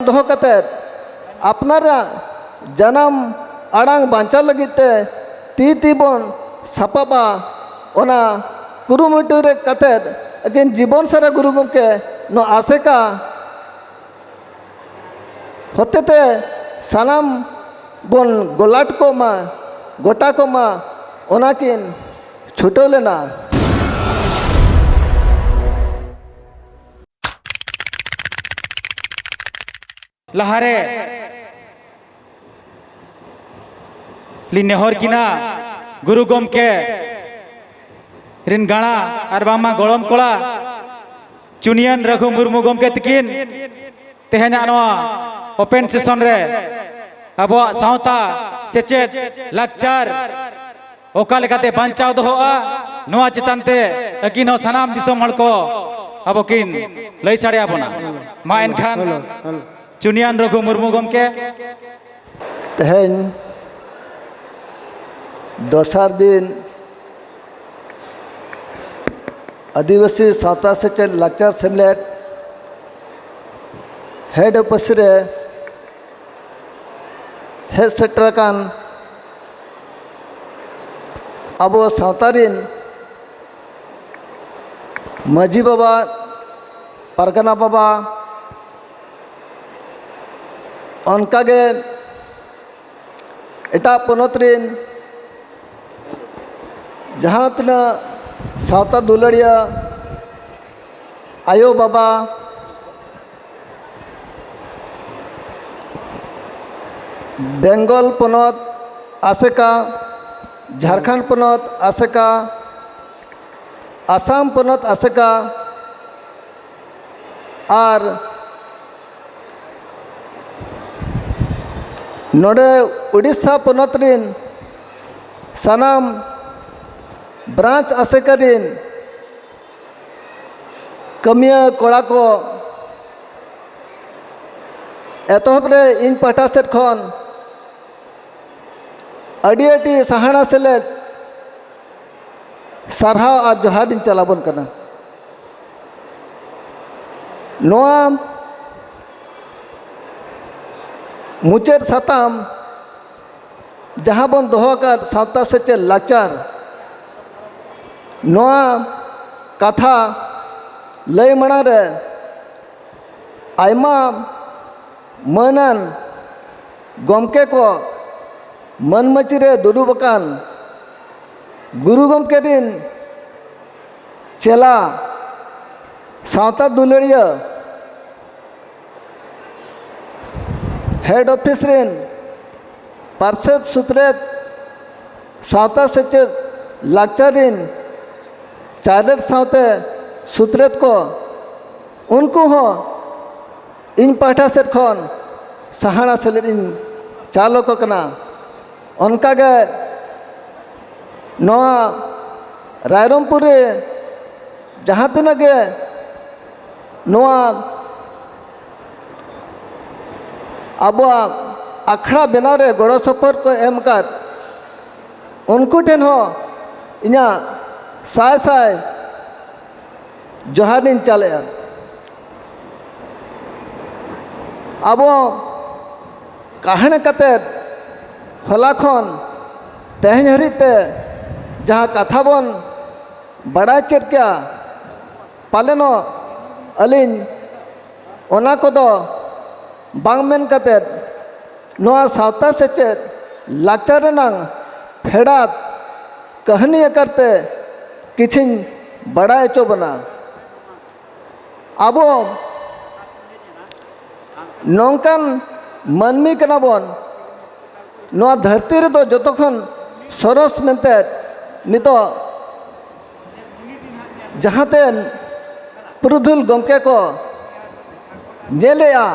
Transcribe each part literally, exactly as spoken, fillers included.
ᱫᱚᱦᱚ ᱠᱟᱛᱮᱫ ᱟᱯᱱᱟᱨᱟᱜ ᱡᱟᱱᱟᱢ ᱟᱲᱟᱝ ᱵᱟᱧᱪᱟᱣ ᱞᱟᱹᱜᱤᱫ ᱛᱮ ᱛᱤ ᱛᱤ ᱵᱚᱱ ᱥᱟᱯᱟᱵᱼᱟ᱾ ᱚᱱᱟ ᱠᱩᱨᱩᱢᱩᱴᱩ ᱨᱮ ᱠᱟᱛᱮᱫ ᱟᱹᱠᱤᱱ ᱡᱤᱵᱚᱱ ᱥᱟᱨᱟ ᱜᱩᱨᱩ ᱜᱚᱢᱠᱮ ᱱᱚᱣᱟ ᱟᱥᱮᱠᱟ ᱦᱚᱛᱮᱛᱮ ᱥᱟᱱᱟᱢ ᱵᱚᱱ ᱜᱚᱞᱟᱴ ᱠᱚᱜ ᱢᱟ, ᱜᱚᱴᱟ ᱠᱚᱜ ᱢᱟ, ᱚᱱᱟ ᱠᱤᱱ ᱪᱷᱩᱴᱟᱹᱣ ᱞᱮᱱᱟ᱾ ᱞᱟᱦᱟᱨᱮ ᱞᱤᱧ ᱱᱮᱦᱚᱨ ᱠᱤᱱᱟ, ᱜᱩᱨᱩ ᱜᱚᱢᱠᱮ ᱨᱤᱱ ᱜᱟᱬᱟ ᱟᱨ ᱵᱟᱝᱢᱟ ᱜᱚᱲᱚᱢ ᱠᱚᱲᱟ ᱪᱩᱱᱭᱟᱱ ᱨᱟᱹᱜᱷᱩ ᱢᱩᱨᱢᱩ ᱜᱚᱢᱠᱮ ᱛᱤᱠᱤᱱ ᱛᱮᱦᱮᱧᱟᱜ ᱱᱚᱣᱟ ᱳᱯᱮᱱ ᱥᱮᱥᱚᱱ ᱨᱮ ᱟᱵᱚᱣᱟᱜ ᱥᱟᱶᱛᱟ, ᱥᱮᱪᱮᱫ, ᱞᱟᱠᱪᱟᱨ ᱚᱠᱟ ᱞᱮᱠᱟᱛᱮ ᱵᱟᱧᱪᱟᱣ ᱫᱚᱦᱚᱜᱼᱟ, ᱱᱚᱣᱟ ᱪᱮᱛᱟᱱ ᱛᱮ ᱟᱹᱠᱤᱱ ᱦᱚᱸ ᱥᱟᱱᱟᱢ ᱫᱤᱥᱚᱢ ᱦᱚᱲ ᱠᱚ ᱟᱵᱚ ᱠᱤᱱ ᱞᱟᱹᱭ ᱥᱟᱰᱮ ᱟᱵᱚᱱᱟ᱾ ᱢᱟ ᱮᱱᱠᱷᱟᱱ ᱦᱮᱞᱳ, ᱦᱮᱞᱳ᱾ ᱪᱩᱱᱭᱟᱱ ᱨᱟᱹᱜᱷᱩ ᱢᱩᱨᱢᱩ ᱜᱚᱢᱠᱮ᱾ ᱛᱮᱦᱮᱧ ᱫᱚᱥᱟᱨ ᱫᱤᱱ ᱟᱹᱫᱤᱵᱟᱹᱥᱤ ᱥᱟᱶᱛᱟ ᱥᱮᱪᱮᱫ ᱞᱟᱠᱪᱟᱨ ᱥᱮᱢᱞᱮᱫ ᱦᱮᱰ ᱚᱯᱷᱤᱥ ᱨᱮ ᱦᱮᱡ ᱥᱮᱴᱮᱨ ᱟᱠᱟᱱ ᱟᱵᱚ ᱥᱟᱶᱛᱟ ᱨᱤᱱ ᱢᱟᱹᱡᱷᱤ ᱵᱟᱵᱟ, ᱯᱟᱨᱜᱟᱱᱟ ᱵᱟᱵᱟ, ᱚᱱᱠᱟᱜᱮ ᱮᱴᱟᱜ ᱯᱚᱱᱚᱛ ᱨᱤᱱ ᱡᱟᱦᱟᱸ ᱛᱤᱱᱟᱹᱜ ᱥᱟᱶᱛᱟ ᱫᱩᱞᱟᱹᱲᱤᱭᱟᱹ ᱟᱭᱳ ᱵᱟᱵᱟ, ᱵᱮᱝᱜᱚᱞ ᱯᱚᱱᱚᱛ ᱟᱥᱮᱠᱟ, ᱡᱷᱟᱲᱠᱷᱚᱸᱰ ᱯᱚᱱᱚᱛ ᱟᱥᱮᱠᱟ, ᱟᱥᱟᱢ ᱯᱚᱱᱚᱛ ᱟᱥᱮᱠᱟ ᱟᱨ ᱱᱚᱰᱮ ᱩᱰᱤᱥᱥᱟ ᱯᱚᱱᱚᱛ ᱨᱤᱱ ᱥᱟᱱᱟᱢ ᱵᱨᱟᱧᱪ ᱟᱥᱮᱠᱟ ᱨᱤᱱ ᱠᱟᱹᱢᱤᱭᱟᱹ ᱠᱚᱲᱟ ᱠᱚ, ᱮᱛᱚᱦᱚᱵ ᱨᱮ ᱤᱧ ᱯᱟᱦᱴᱟ ᱥᱮᱫ ᱠᱷᱚᱱ ᱟᱹᱰᱤ ᱟᱹᱰᱤ ᱥᱟᱦᱟᱱᱟ ᱥᱮᱞᱮᱫ ᱥᱟᱨᱦᱟᱣ ᱟᱨ ᱡᱚᱦᱟᱨ ᱤᱧ ᱪᱟᱞ ᱟᱵᱚᱱ ᱠᱟᱱᱟ᱾ ᱱᱚᱣᱟ ᱢᱩᱪᱟᱹᱫ ᱥᱟᱛᱟᱢ ᱡᱟᱦᱟᱸ ᱵᱚᱱ ᱫᱚᱦᱚ ᱟᱠᱟᱫ ᱥᱟᱶᱛᱟ ᱥᱮᱪᱮᱫ ᱞᱟᱠᱪᱟᱨ, ᱱᱚᱣᱟ ᱠᱟᱛᱷᱟ ᱞᱟᱹᱭ ᱢᱟᱲᱟᱝ ᱨᱮ ᱟᱭᱢᱟ ᱢᱟᱹᱱᱟᱱ ᱜᱚᱢᱠᱮ ᱠᱚ, ᱢᱟᱹᱱ ᱢᱟᱹᱪᱤ ᱨᱮ ᱫᱩᱲᱩᱵ ᱟᱠᱟᱱ ᱜᱩᱨᱩ ᱜᱚᱢᱠᱮ ᱨᱤᱱ ᱪᱮᱞᱟ, ᱥᱟᱶᱛᱟ ᱫᱩᱞᱟᱹᱲᱤᱭᱟᱹ, ᱦᱮᱰ ᱚᱯᱷᱤᱥ ᱨᱤᱱ ᱯᱟᱨᱥᱮᱛ ᱥᱩᱛᱨᱮᱛ, ᱥᱟᱶᱛᱟ ᱥᱮᱪᱮᱫ ᱞᱟᱠᱪᱟᱨ ᱨᱤᱱ ᱪᱟᱨᱮᱛ ᱥᱟᱶᱛᱮ ᱥᱩᱛᱨᱮᱛ ᱠᱚ, ᱩᱱᱠᱩ ᱦᱚᱸ ᱤᱧ ᱯᱟᱦᱴᱟ ᱥᱮᱫ ᱠᱷᱚᱱ ᱥᱟᱦᱟᱲᱟ ᱥᱮᱞᱮᱫ ᱤᱧ ᱪᱟᱞ ᱟᱠᱚ ᱠᱟᱱᱟ᱾ ᱚᱱᱠᱟᱜᱮ ᱱᱚᱣᱟ ᱨᱟᱭᱨᱚᱝᱯᱩᱨ ᱨᱮ ᱡᱟᱦᱟᱸ ᱛᱤᱱᱟᱹᱜ ᱜᱮ ᱱᱚᱣᱟ ᱟᱵᱚᱣᱟᱜ ᱟᱠᱷᱲᱟ ᱵᱮᱱᱟᱣ ᱨᱮ ᱜᱚᱲᱚ ᱥᱚᱯᱚᱦᱚᱫ ᱠᱚ ᱮᱢ ᱟᱠᱟᱫ, ᱩᱱᱠᱩ ᱴᱷᱮᱱ ᱦᱚᱸ ᱤᱧᱟᱹᱜ ᱥᱟᱭ ᱥᱟᱭ ᱡᱚᱦᱟᱨ ᱤᱧ ᱪᱟᱞᱮᱜᱼᱟ᱾ ᱟᱵᱚ ᱠᱟᱦᱱᱤ ᱠᱟᱛᱮᱫ ᱦᱚᱞᱟ ᱠᱷᱚᱱ ᱛᱮᱦᱮᱧ ᱦᱟᱹᱨᱤᱡ ᱛᱮ ᱡᱟᱦᱟᱸ ᱠᱟᱛᱷᱟ ᱵᱚᱱ ᱵᱟᱲᱟᱭ ᱪᱮᱫ ᱠᱮᱜᱼᱟ, ᱯᱟᱞᱮᱱᱚᱜ ᱟᱹᱞᱤᱧ ᱚᱱᱟ ᱠᱚᱫᱚ ᱵᱟᱝ ᱢᱮᱱ ᱠᱟᱛᱮᱫ ᱱᱚᱣᱟ ᱥᱟᱶᱛᱟ ᱥᱮᱪᱮᱫ ᱞᱟᱠᱪᱟᱨ ᱨᱮᱱᱟᱝ ᱯᱷᱮᱰᱟᱛ ᱠᱟᱹᱦᱱᱤ ᱟᱠᱟᱨ ᱛᱮ ᱠᱤᱪᱷᱤᱧ ᱵᱟᱲᱟᱭ ᱦᱚᱪᱚ ᱵᱚᱱᱟ᱾ ᱟᱵᱚ ᱱᱚᱝᱠᱟᱱ ᱢᱟᱹᱱᱢᱤ ᱠᱟᱱᱟ ᱵᱚᱱ, ᱱᱚᱣᱟ ᱫᱷᱟᱹᱨᱛᱤ ᱨᱮᱫᱚ ᱡᱚᱛᱚ ᱠᱷᱚᱱ ᱥᱚᱨᱚᱥ ᱢᱮᱱᱛᱮ ᱱᱤᱛᱚᱜ ᱡᱟᱦᱟᱸᱛᱮ ᱯᱩᱨᱩᱫᱷᱩᱞ ᱜᱚᱢᱠᱮ ᱠᱚ ᱧᱮᱞᱮᱜᱼᱟ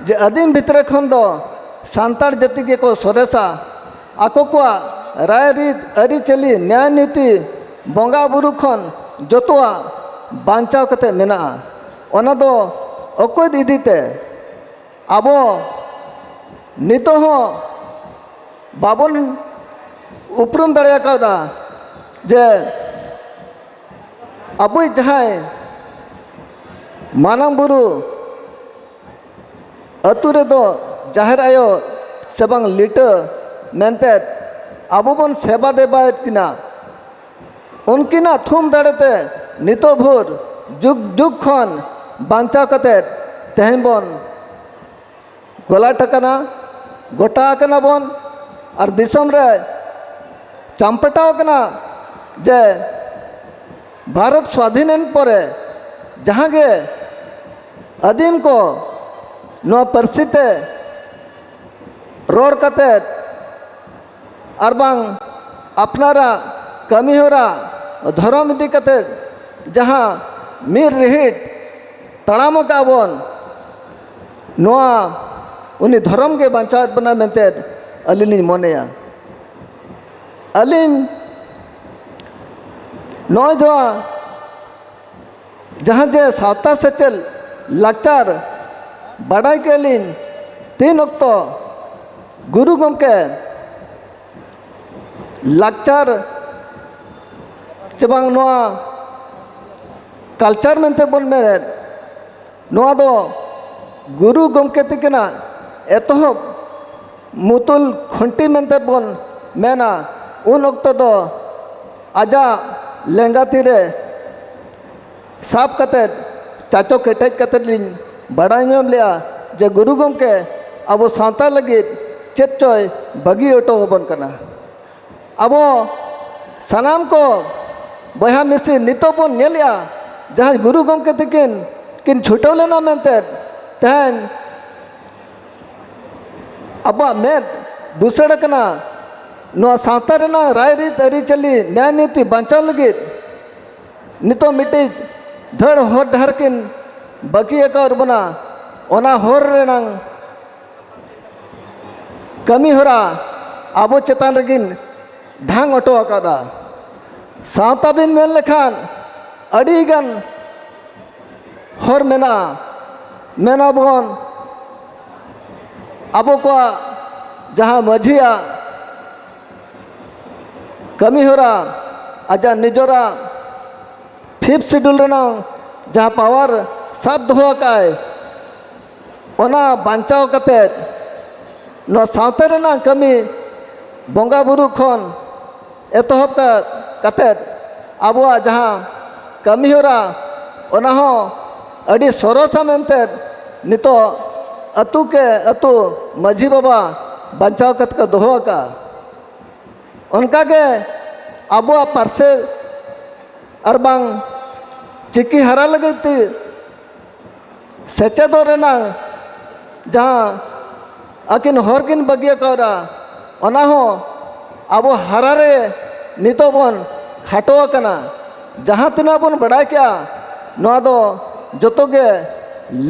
ᱡᱮ ᱟᱹᱫᱤᱢ ᱵᱷᱤᱛᱨᱤ ᱠᱷᱚᱱ ᱫᱚ ᱥᱟᱱᱛᱟᱲ ᱡᱟᱹᱛᱤ ᱜᱮᱠᱚ ᱥᱚᱨᱮᱥᱟ, ᱟᱠᱚ ᱠᱚᱣᱟᱜ ᱨᱟᱭᱨᱤᱛ, ᱟᱹᱨᱤᱪᱟᱹᱞᱤ, ᱱᱮᱭᱟᱭ ᱱᱤᱛᱤ, ᱵᱚᱸᱜᱟ ᱵᱩᱨᱩ ᱠᱷᱚᱱ ᱡᱚᱛᱚᱣᱟᱜ ᱵᱟᱧᱪᱟᱣ ᱠᱟᱛᱮ ᱢᱮᱱᱟᱜᱼᱟ᱾ ᱚᱱᱟ ᱫᱚ ᱚᱠᱚᱭ ᱤᱫᱤ ᱛᱮ? ᱟᱵᱚ ᱱᱤᱛᱚᱜ ᱦᱚᱸ ᱵᱟᱵᱚᱱ ᱩᱯᱨᱩᱢ ᱫᱟᱲᱮ ᱟᱠᱟᱫᱟ ᱡᱮ ᱟᱵᱚᱭᱤᱡ ᱡᱟᱦᱟᱸᱭ ᱢᱟᱨᱟᱝ ᱵᱩᱨᱩ ᱟᱹᱛᱩ ᱨᱮᱫᱚ ᱡᱟᱦᱮᱨ ᱟᱭᱳ ᱥᱮ ᱵᱟᱝ ᱞᱤᱴᱟᱹ ᱢᱮᱱᱛᱮ ᱟᱵᱚ ᱵᱚᱱ ᱥᱮᱵᱟ ᱫᱮᱵᱟᱭᱮᱫ ᱠᱤᱱᱟ᱾ ᱩᱱᱠᱤᱱᱟᱜ ᱛᱷᱩᱢ ᱫᱟᱲᱮᱛᱮ ᱱᱤᱛᱚᱜ ᱵᱷᱳᱨ ᱡᱩᱜᱽ ᱡᱩᱜᱽ ᱠᱷᱚᱱ ᱵᱟᱧᱪᱟᱣ ᱠᱟᱛᱮ ᱛᱮᱦᱮᱧ ᱵᱚᱱ ᱜᱚᱞᱟᱴ ᱟᱠᱟᱱᱟ, ᱜᱚᱴᱟ ᱟᱠᱟᱱᱟ ᱵᱚᱱ᱾ ᱟᱨ ᱫᱤᱥᱚᱢ ᱨᱮ ᱪᱟᱢᱯᱟᱴᱟᱣ ᱟᱠᱟᱱᱟ ᱡᱮ ᱵᱷᱟᱨᱚᱛ ᱥᱣᱟᱫᱷᱤᱱ ᱮᱱ ᱯᱚᱨᱮ ᱡᱟᱦᱟᱸ ᱜᱮ ᱟᱹᱫᱤᱢ ᱠᱚ ᱱᱚᱣᱟ ᱯᱟᱹᱨᱥᱤ ᱛᱮ ᱨᱚᱲ ᱠᱟᱛᱮ ᱟᱨ ᱵᱟᱝ ᱟᱯᱱᱟᱨᱟᱜ ᱠᱟᱹᱢᱤᱦᱚᱨᱟ ᱫᱷᱚᱨᱚᱢ ᱤᱫᱤ ᱠᱟᱛᱮ ᱡᱟᱦᱟᱸ ᱢᱤᱫ ᱨᱤᱦᱤᱴ ᱛᱟᱲᱟᱢ ᱟᱠᱟᱫ ᱵᱚᱱ, ᱱᱚᱣᱟ ᱩᱱᱤ ᱫᱷᱚᱨᱚᱢ ᱜᱮ ᱵᱟᱧᱪᱟᱣᱮᱫ ᱵᱚᱱᱟ ᱢᱮᱱᱛᱮ ᱟᱹᱞᱤᱧ ᱞᱤᱧ ᱢᱚᱱᱮᱭᱟ᱾ ᱟᱹᱞᱤᱧ ᱱᱚᱜᱼᱚᱭ ᱫᱚ ᱡᱟᱦᱟᱸ ᱡᱮ ᱥᱟᱶᱛᱟ ᱥᱮᱪᱮᱫ ᱞᱟᱠᱪᱟᱨ ᱵᱟᱰᱟᱭ ᱠᱮᱫ ᱞᱤᱧ, ᱛᱤᱱ ᱚᱠᱛᱚ ᱜᱩᱨᱩ ᱜᱚᱢᱠᱮ ᱞᱟᱠᱪᱟᱨ ᱪᱮ ᱵᱟᱝ ᱱᱚᱣᱟ ᱠᱟᱞᱪᱟᱨ ᱢᱮᱱᱛᱮ ᱵᱚᱱ ᱢᱮᱱᱮᱫ, ᱱᱚᱣᱟ ᱫᱚ ᱜᱩᱨᱩ ᱜᱚᱢᱠᱮ ᱛᱤᱠᱤᱱᱟᱜ ᱮᱛᱚᱦᱚᱵ ᱢᱩᱛᱩᱞ ᱠᱷᱩᱱᱴᱤ ᱢᱮᱱᱛᱮ ᱵᱚᱱ ᱢᱮᱱᱟ᱾ ᱩᱱ ᱚᱠᱛᱚ ᱫᱚ ᱟᱡᱟᱜ ᱞᱮᱸᱜᱟ ᱛᱤ ᱨᱮ ᱥᱟᱵ ᱠᱟᱛᱮᱫ, ᱪᱟᱪᱚ ᱠᱮᱴᱮᱡ ᱠᱟᱛᱮᱫ ᱞᱤᱧ ᱵᱟᱲᱟᱭ ᱧᱟᱢ ᱞᱮᱜᱼᱟ ᱡᱮ ᱜᱩᱨᱩ ᱜᱚᱢᱠᱮ ᱟᱵᱚ ᱥᱟᱶᱛᱟ ᱞᱟᱹᱜᱤᱫ ᱪᱮᱫ ᱪᱚᱭ ᱵᱟᱹᱜᱤ ᱦᱚᱴᱚ ᱟᱵᱚᱱ ᱠᱟᱱᱟ᱾ ᱟᱵᱚ ᱥᱟᱱᱟᱢ ᱠᱚ ᱵᱚᱭᱦᱟ ᱢᱤᱥᱤ ᱱᱤᱛᱚᱜ ᱵᱚᱱ ᱧᱮᱞᱮᱜᱼᱟ, ᱡᱟᱦᱟᱸᱭ ᱜᱩᱨᱩ ᱜᱚᱢᱠᱮ ᱛᱤᱠᱤᱱ ᱠᱤᱱ ᱪᱷᱩᱴᱟᱹᱣ ᱞᱮᱱᱟ ᱢᱮᱱᱛᱮ ᱛᱮᱦᱮᱧ ᱟᱵᱚᱣᱟᱜ ᱢᱮᱫ ᱵᱩᱥᱟᱹᱲ ᱟᱠᱟᱱᱟ᱾ ᱱᱚᱣᱟ ᱥᱟᱶᱛᱟ ᱨᱮᱱᱟᱜ ᱨᱟᱭᱨᱤᱛ ᱟᱹᱨᱤᱪᱟᱹᱞᱤ ᱱᱮᱭᱟᱭ ᱱᱤᱛᱤ ᱵᱟᱧᱪᱟᱣ ᱞᱟᱹᱜᱤᱫ ᱱᱤᱛᱚᱜ ᱢᱤᱫᱴᱤᱡ ᱫᱷᱟᱹᱲ ᱦᱚᱨ ᱰᱟᱦᱟᱨ ᱠᱤᱱ ᱵᱟᱹᱜᱤ ᱟᱠᱟᱫ ᱵᱚᱱᱟ᱾ ᱚᱱᱟ ᱦᱚᱨ ᱨᱮᱱᱟᱝ ᱠᱟᱹᱢᱤ ᱦᱚᱨᱟ ᱟᱵᱚ ᱪᱮᱛᱟᱱ ᱨᱮᱜᱤᱱ ᱰᱷᱟᱝ ᱦᱚᱴᱚ ᱟᱠᱟᱫᱟ᱾ ᱥᱟᱶᱛᱟ ᱵᱤᱱ ᱢᱮᱱ ᱞᱮᱠᱷᱟᱱ ᱟᱹᱰᱤᱜᱟᱱ ᱦᱚᱨ ᱢᱮᱱᱟᱜᱼᱟ᱾ ᱢᱮᱱᱟᱵᱚᱱ ᱟᱵᱚ ᱠᱚᱣᱟᱜ ᱡᱟᱦᱟᱸ ᱢᱟᱹᱡᱷᱤᱭᱟᱜ ᱠᱟᱹᱢᱤ ᱦᱚᱨᱟ, ᱟᱡᱟᱜ ᱱᱤᱡᱚᱨᱟᱜ ᱯᱷᱤᱯᱛᱷ ᱥᱤᱰᱩᱞ ᱨᱮᱱᱟᱝ ᱡᱟᱦᱟᱸ ᱯᱟᱣᱟᱨ ᱥᱟᱵ ᱫᱚᱦᱚ ᱟᱠᱟᱫᱼᱟᱭ, ᱚᱱᱟ ᱵᱟᱧᱪᱟᱣ ᱠᱟᱛᱮᱫ ᱱᱚᱣᱟ ᱥᱟᱶᱛᱟ ᱨᱮᱱᱟᱜ ᱠᱟᱹᱢᱤ, ᱵᱚᱸᱜᱟ ᱵᱩᱨᱩ ᱠᱷᱚᱱ ᱮᱛᱚᱦᱚᱵ ᱠᱟ- ᱠᱟᱛᱮᱫ ᱟᱵᱚᱣᱟᱜ ᱡᱟᱦᱟᱸ ᱠᱟᱹᱢᱤ ᱦᱚᱨᱟ, ᱚᱱᱟ ᱦᱚᱸ ᱟᱹᱰᱤ ᱥᱚᱨᱚᱥᱟ ᱢᱮᱱᱛᱮ ᱱᱤᱛᱚᱜ ᱟᱹᱛᱩ ᱠᱮ ᱟᱹᱛᱩ ᱢᱟᱹᱡᱷᱤ ᱵᱟᱵᱟ ᱵᱟᱧᱪᱟᱣ ᱠᱟᱛᱮ ᱠᱚ ᱫᱚᱦᱚ ᱟᱠᱟᱫᱼᱟ᱾ ᱚᱱᱠᱟᱜᱮ ᱟᱵᱚᱣᱟᱜ ᱯᱟᱹᱨᱥᱤ ᱟᱨ ᱵᱟᱝ ᱪᱤᱠᱤ ᱦᱟᱨᱟ ᱞᱟᱹᱜᱤᱫ ᱛᱮ ᱥᱮᱪᱮᱫᱚᱜ ᱨᱮᱱᱟᱜ ᱡᱟᱦᱟᱸ ᱟᱹᱠᱤᱱ ᱦᱚᱨ ᱠᱤᱱ ᱵᱟᱹᱜᱤ ᱟᱠᱟᱫᱼᱟ, ᱚᱱᱟ ᱦᱚᱸ ᱟᱵᱚ ᱦᱟᱨᱟ ᱨᱮ ᱱᱤᱛᱚᱜ ᱵᱚᱱ ᱠᱷᱟᱴᱚ ᱟᱠᱟᱱᱟ᱾ ᱡᱟᱦᱟᱸ ᱛᱤᱱᱟᱹᱜ ᱵᱚᱱ ᱵᱟᱲᱟᱭ ᱠᱮᱜᱼᱟ, ᱱᱚᱣᱟ ᱫᱚ ᱡᱚᱛᱚ ᱜᱮ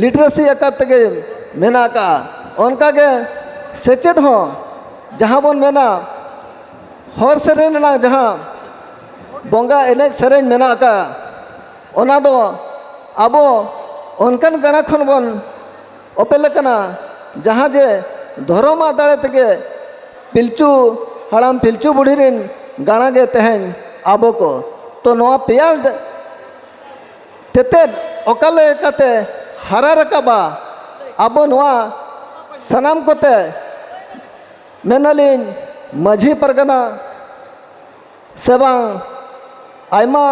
ᱞᱤᱴᱟᱨᱮᱥᱤ ᱟᱠᱟᱨ ᱛᱮᱜᱮ ᱢᱮᱱᱟᱜ ᱟᱠᱟᱫᱼᱟ᱾ ᱚᱱᱠᱟᱜᱮ ᱥᱮᱪᱮᱫ ᱦᱚᱸ ᱡᱟᱦᱟᱸ ᱵᱚᱱ ᱢᱮᱱᱟ, ᱦᱚᱲ ᱥᱮᱨᱮᱧ ᱨᱮᱱᱟᱜ ᱡᱟᱦᱟᱸ ᱵᱚᱸᱜᱟ ᱮᱱᱮᱡ ᱥᱮᱨᱮᱧ ᱢᱮᱱᱟᱜ ᱟᱠᱟᱫᱼᱟ, ᱚᱱᱟ ᱫᱚ ᱟᱵᱚ ᱚᱱᱠᱟᱱ ᱜᱟᱲᱟ ᱠᱷᱚᱱ ᱵᱚᱱ ᱚᱯᱮᱞ ᱟᱠᱟᱱᱟ, ᱡᱟᱦᱟᱸ ᱡᱮ ᱫᱷᱚᱨᱚᱢᱟᱜ ᱫᱟᱲᱮ ᱛᱮᱜᱮ ᱯᱤᱞᱪᱩ ᱦᱟᱲᱟᱢ ᱯᱤᱞᱪᱩ ᱵᱩᱲᱦᱤ ᱨᱮᱱ ᱜᱟᱲᱟ ᱜᱮ ᱛᱮᱦᱮᱧ ᱟᱵᱚ ᱠᱚ᱾ ᱛᱚ ᱱᱚᱣᱟ ᱯᱮᱭᱟ ᱛᱮᱛᱮᱫ ᱚᱠᱟ ᱞᱮᱠᱟᱛᱮ ᱦᱟᱨᱟ ᱨᱟᱠᱟᱵᱟ, ᱟᱵᱚ ᱱᱚᱣᱟ ᱥᱟᱱᱟᱢ ᱠᱚᱛᱮ ᱢᱮᱱᱟᱞᱤᱧ ᱢᱟᱹᱡᱷᱤ ᱯᱟᱨᱜᱟᱱᱟ ᱥᱮ ᱵᱟᱝ ᱟᱭᱢᱟ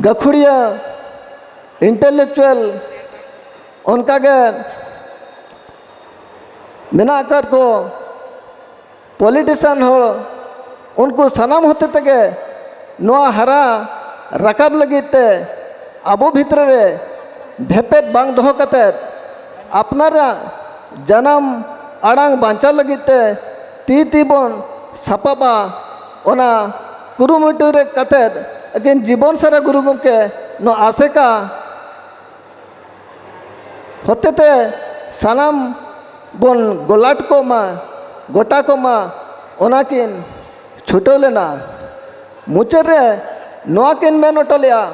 ᱜᱟᱹᱠᱷᱩᱲᱤᱭᱟᱹ, ᱤᱱᱴᱮᱞᱮᱠᱪᱩᱣᱟᱞ ᱚᱱᱠᱟᱜᱮ ᱢᱮᱱᱟᱜ ᱟᱠᱟᱫ ᱠᱚ, ᱯᱚᱞᱤᱴᱤᱥᱤᱭᱟᱱ ᱦᱚᱲ, ᱩᱱᱠᱩ ᱥᱟᱱᱟᱢ ᱦᱚᱛᱮ ᱛᱮᱜᱮ ᱱᱚᱣᱟ ᱦᱟᱨᱟ ᱨᱟᱠᱟᱵ ᱞᱟᱹᱜᱤᱫ ᱛᱮ ᱟᱵᱚ ᱵᱷᱤᱛᱨᱤ ᱨᱮ ᱵᱷᱮᱯᱮᱫ ᱵᱟᱝ ᱫᱚᱦᱚ ᱠᱟᱛᱮᱫ ᱟᱯᱱᱟᱨᱟᱜ ᱡᱟᱱᱟᱢ ᱟᱲᱟᱝ ᱵᱟᱧᱪᱟᱣ ᱞᱟᱹᱜᱤᱫ ᱛᱮ ᱛᱤ ᱛᱤ ᱵᱚᱱ ᱥᱟᱯᱟᱵᱼᱟ᱾ ᱚᱱᱟ ᱠᱩᱨᱩᱢᱩᱴᱩ ᱨᱮ ᱠᱟᱛᱮᱫ ᱟᱹᱠᱤᱱ ᱡᱤᱵᱚᱱ ᱥᱟᱨᱟ ᱜᱩᱨᱩ ᱜᱚᱢᱠᱮ ᱱᱚᱣᱟ ᱟᱥᱮᱠᱟ ᱦᱚᱛᱮᱛᱮ ᱥᱟᱱᱟᱢ ᱵᱚᱱ ᱜᱚᱞᱟᱴ ᱠᱚᱜ ᱢᱟ, ᱜᱚᱴᱟ ᱠᱚᱜ ᱢᱟ, ᱚᱱᱟ ᱠᱤᱱ ᱪᱷᱩᱴᱟᱹᱣ ᱞᱮᱱᱟ᱾ ᱢᱩᱪᱟᱹᱫ ᱨᱮ ᱱᱚᱣᱟ ᱠᱤᱱ ᱢᱮᱱ ᱦᱚᱴᱚ ᱞᱮᱫᱼᱟ,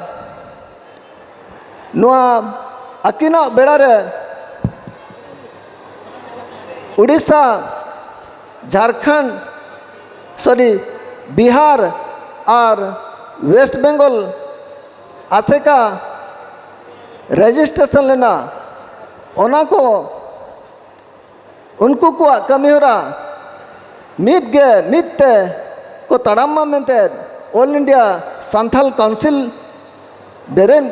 ᱱᱚᱣᱟ ᱟᱹᱠᱤᱱᱟᱜ ᱵᱮᱲᱟ ᱨᱮ ᱩᱲᱤᱥᱥᱟ, ᱡᱷᱟᱲᱠᱷᱚᱸᱰ, ᱥᱚᱨᱤ, ᱵᱤᱦᱟᱨ ᱟᱨ ᱳᱭᱮᱥᱴ ᱵᱮᱝᱜᱚᱞ ᱟᱥᱮᱠᱟ ᱨᱮᱡᱤᱥᱴᱨᱮᱥᱚᱱ ᱞᱮᱱᱟ, ᱚᱱᱟ ᱠᱚ ᱩᱱᱠᱩ ᱠᱚᱣᱟᱜ ᱠᱟᱹᱢᱤᱦᱚᱨᱟ ᱢᱤᱫ ᱜᱮ ᱢᱤᱫ ᱛᱮ ᱠᱚ ᱛᱟᱲᱟᱢ ᱢᱟ ᱢᱮᱱᱛᱮ ᱚᱞ ᱤᱱᱰᱤᱭᱟ ᱥᱟᱱᱛᱷᱟᱞ ᱠᱟᱣᱩᱱᱥᱤᱞ ᱵᱮᱨᱮᱫ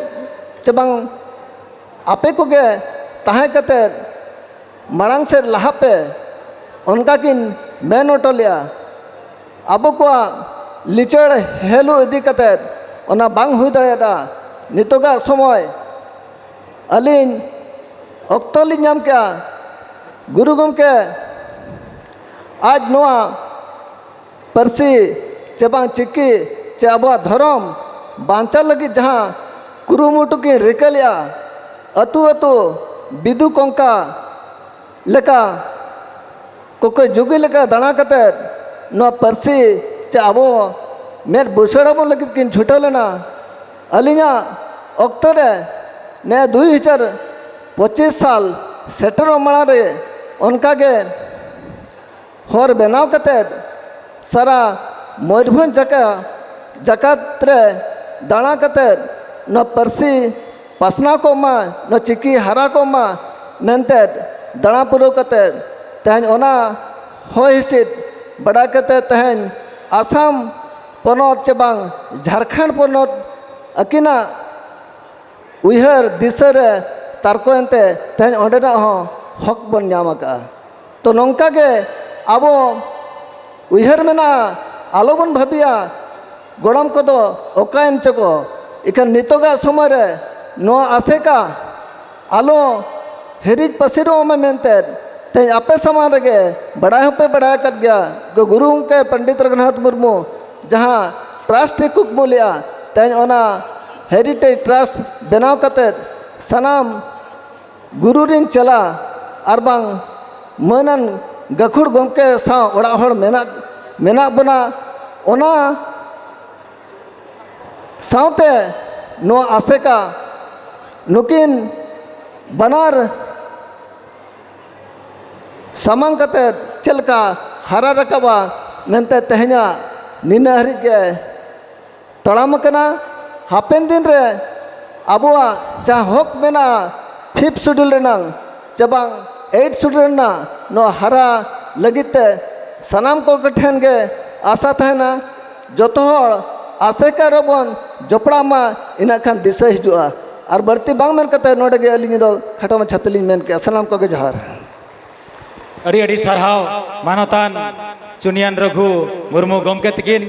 ᱪᱮ ᱵᱟᱝ ᱟᱯᱮ ᱠᱚᱜᱮ ᱛᱟᱦᱮᱸ ᱠᱟᱛᱮ ᱢᱟᱲᱟᱝ ᱥᱮᱫ ᱞᱟᱦᱟᱜ ᱯᱮ, ᱚᱱᱠᱟ ᱠᱤᱱ ᱢᱮᱱ ᱦᱚᱴᱚ ᱞᱮᱫᱼᱟ᱾ ᱟᱵᱚ ᱠᱚᱣᱟᱜ ᱞᱤᱪᱟᱹᱲ ᱦᱮᱞᱳ ᱤᱫᱤ ᱠᱟᱛᱮ ᱚᱱᱟ ᱵᱟᱝ ᱦᱩᱭ ᱫᱟᱲᱮᱭᱟᱫᱼᱟ᱾ ᱱᱤᱛᱚᱜᱟᱜ ᱥᱚᱢᱚᱭ ᱟᱹᱞᱤᱧ ᱚᱠᱛᱚ ᱞᱤᱧ ᱧᱟᱢ ᱠᱮᱜᱼᱟ, ᱜᱩᱨᱩ ᱜᱚᱢᱠᱮ ᱟᱡ ᱱᱚᱣᱟ ᱯᱟᱹᱨᱥᱤ ᱪᱮ ᱵᱟᱝ ᱪᱤᱠᱤ ᱪᱮ ᱟᱵᱚᱣᱟᱜ ᱫᱷᱚᱨᱚᱢ ᱵᱟᱧᱪᱟᱣ ᱞᱟᱹᱜᱤᱫ ᱡᱟᱦᱟᱸ ᱠᱩᱨᱩᱢᱩᱴᱩ ᱠᱤᱱ ᱨᱤᱠᱟᱹ ᱞᱮᱜᱼᱟ, ᱟᱹᱛᱩ ᱟᱹᱛᱩ ᱵᱤᱫᱩ ᱠᱚᱝᱠᱟ ᱞᱮᱠᱟ ᱠᱚᱠᱚᱭ ᱡᱩᱜᱤ ᱞᱮᱠᱟ ᱫᱟᱬᱟ ᱠᱟᱛᱮᱫ ᱱᱚᱣᱟ ᱯᱟᱹᱨᱥᱤ ᱪᱮ ᱟᱵᱚ ᱢᱮᱫ ᱵᱩᱥᱟᱹᱲ ᱟᱵᱚᱱ ᱞᱟᱹᱜᱤᱫ ᱠᱤᱱ ᱪᱷᱩᱴᱟᱹᱣ ᱞᱮᱱᱟ᱾ ᱟᱹᱞᱤᱧᱟᱜ ᱚᱠᱛᱚ ᱨᱮ ᱱᱮ ᱫᱩᱭ ᱦᱟᱡᱟᱨ ᱯᱚᱸᱪᱤᱥ ᱥᱟᱞ ᱥᱮᱴᱮᱨᱚᱜ ᱢᱟᱲᱟᱝ ᱨᱮ ᱚᱱᱠᱟᱜᱮ ᱦᱚᱨ ᱵᱮᱱᱟᱣ ᱠᱟᱛᱮᱫ ᱥᱟᱨᱟ ᱢᱚᱭᱩᱨᱵᱷᱚᱸᱡᱽ ᱡᱟᱠᱟ ᱡᱟᱠᱟᱛ ᱨᱮ ᱫᱟᱬᱟ ᱠᱟᱛᱮᱫ ᱱᱚᱣᱟ ᱯᱟᱹᱨᱥᱤ ᱯᱟᱥᱱᱟᱣ ᱠᱚᱜ ᱢᱟ, ᱱᱚᱣᱟ ᱪᱤᱠᱤ ᱦᱟᱨᱟ ᱠᱚᱜ ᱢᱟ ᱢᱮᱱᱛᱮᱫ ᱫᱟᱬᱟ ᱯᱩᱨᱟᱹᱣ ᱠᱟᱛᱮᱫ ᱛᱮᱦᱮᱧ ᱚᱱᱟ ᱦᱚᱭ ᱦᱤᱸᱥᱤᱫ ᱵᱟᱰᱟᱭ ᱠᱟᱛᱮᱫ ᱛᱮᱦᱮᱧ ᱟᱥᱟᱢ ᱯᱚᱱᱚᱛ ᱪᱮ ᱵᱟᱝ ᱡᱷᱟᱲᱠᱷᱚᱸᱰ ᱯᱚᱱᱚᱛ ᱟᱹᱠᱤᱱᱟᱜ ᱩᱭᱦᱟᱹᱨ ᱫᱤᱥᱟᱹ ᱨᱮ ᱛᱟᱨᱠᱚ ᱮᱱᱛᱮ ᱛᱮᱦᱮᱧ ᱚᱸᱰᱮᱱᱟᱜ ᱦᱚᱸ ᱦᱚᱠ ᱵᱚᱱ ᱧᱟᱢ ᱟᱠᱟᱫᱼᱟ᱾ ᱛᱚ ᱱᱚᱝᱠᱟ ᱜᱮ ᱟᱵᱚ ᱩᱭᱦᱟᱹᱨ ᱢᱮᱱᱟᱜᱼᱟ, ᱟᱞᱚᱵᱚᱱ ᱵᱷᱟᱹᱵᱤᱭᱟ ᱜᱚᱲᱚᱢ ᱠᱚᱫᱚ ᱚᱠᱟᱭᱮᱱ ᱪᱚᱠᱚ᱾ ᱤᱠᱷᱟᱹᱱ ᱱᱤᱛᱚᱜᱟᱜ ᱥᱚᱢᱚᱭ ᱨᱮ ᱱᱚᱣᱟ ᱟᱥᱮᱠᱟ ᱟᱞᱚ ᱦᱤᱨᱤᱡ ᱯᱟᱹᱥᱤᱨᱚᱜ ᱢᱟ ᱢᱮᱱᱛᱮ ᱛᱮᱦᱮᱧ ᱟᱯᱮ ᱥᱟᱢᱟᱝ ᱨᱮᱜᱮ ᱵᱟᱲᱟᱭ ᱦᱚᱸᱯᱮ ᱵᱟᱲᱟᱭ ᱟᱠᱟᱫ ᱜᱮᱭᱟ, ᱜᱩᱨᱩ ᱜᱚᱢᱠᱮ ᱯᱚᱱᱰᱤᱛ ᱨᱚᱜᱷᱩᱱᱟᱛᱷ ᱢᱩᱨᱢᱩ ᱡᱟᱦᱟᱸ ᱴᱨᱟᱥᱴ ᱮ ᱠᱩᱠᱢᱩ ᱞᱮᱜᱼᱟ, ᱛᱮᱦᱮᱧ ᱚᱱᱟ ᱦᱮᱨᱤᱴᱮᱡᱽ ᱴᱨᱟᱥᱴ ᱵᱮᱱᱟᱣ ᱠᱟᱛᱮᱫ ᱥᱟᱱᱟᱢ ᱜᱩᱨᱩ ᱨᱤᱱ ᱪᱮᱞᱟ ᱟᱨ ᱵᱟᱝ ᱢᱟᱹᱱᱟᱱ ᱜᱟᱹᱠᱷᱩᱲ ᱜᱚᱢᱠᱮ ᱥᱟᱶ ᱚᱲᱟᱜ ᱦᱚᱲ ᱢᱮᱱᱟᱜ, ᱢᱮᱱᱟᱜ ᱵᱚᱱᱟ᱾ ᱚᱱᱟ ᱥᱟᱶᱛᱮ ᱱᱚᱣᱟ ᱟᱥᱮᱠᱟ ᱱᱩᱠᱤᱱ ᱵᱟᱱᱟᱨ ᱥᱟᱢᱟᱝ ᱠᱟᱛᱮ ᱪᱮᱫ ᱞᱮᱠᱟ ᱦᱟᱨᱟ ᱨᱟᱠᱟᱵᱼᱟ ᱢᱮᱱᱛᱮ ᱛᱮᱦᱮᱧᱟᱜ ᱱᱤᱱᱟᱹᱜ ᱦᱟᱹᱨᱤᱡ ᱜᱮ ᱛᱟᱲᱟᱢ ᱟᱠᱟᱱᱟ᱾ ᱦᱟᱯᱮᱱ ᱫᱤᱱ ᱨᱮ ᱟᱵᱚᱣᱟᱜ ᱡᱟᱦᱟᱸ ᱦᱚᱠ ᱢᱮᱱᱟᱜᱼᱟ ᱯᱷᱤᱯᱛᱷ ᱥᱤᱰᱩᱞ ᱨᱮᱱᱟᱜ ᱪᱮ ᱵᱟᱝ ᱮᱭᱤᱴ ᱥᱤᱰᱩᱞ ᱨᱮᱱᱟᱜ, ᱱᱚᱣᱟ ᱦᱟᱨᱟ ᱞᱟᱹᱜᱤᱫ ᱛᱮ ᱥᱟᱱᱟᱢ ᱠᱚᱜᱮ ᱴᱷᱮᱱ ᱜᱮ ᱟᱥᱟ ᱛᱟᱦᱮᱱᱟ, ᱡᱚᱛᱚ ᱦᱚᱲ ᱟᱥᱮᱠᱟ ᱨᱮᱵᱚᱱ ᱡᱚᱯᱲᱟᱜ ᱢᱟ, ᱤᱱᱟᱹᱜ ᱠᱷᱟᱱ ᱫᱤᱥᱟᱹ ᱦᱤᱡᱩᱜᱼᱟ᱾ ᱟᱨ ᱵᱟᱹᱲᱛᱤ ᱵᱟᱝ ᱢᱮᱱ ᱠᱟᱛᱮ ᱱᱚᱰᱮ ᱜᱮ ᱟᱹᱞᱤᱧ ᱫᱚ ᱠᱷᱟᱴᱚ ᱢᱟᱪᱷᱟ ᱛᱮᱞᱤᱧ ᱢᱮᱱ ᱠᱮᱜᱼᱟ᱾ ᱥᱟᱱᱟᱢ ᱠᱚᱜᱮ ᱡᱚᱦᱟᱨ᱾ ᱟᱹᱰᱤ ᱟᱹᱰᱤ ᱥᱟᱨᱦᱟᱣ ᱢᱟᱱᱚᱛᱟᱱ ᱪᱩᱱᱭᱟᱱ ᱨᱚᱜᱷᱩ ᱢᱩᱨᱢᱩ ᱜᱚᱢᱠᱮ ᱛᱤᱠᱤᱱ᱾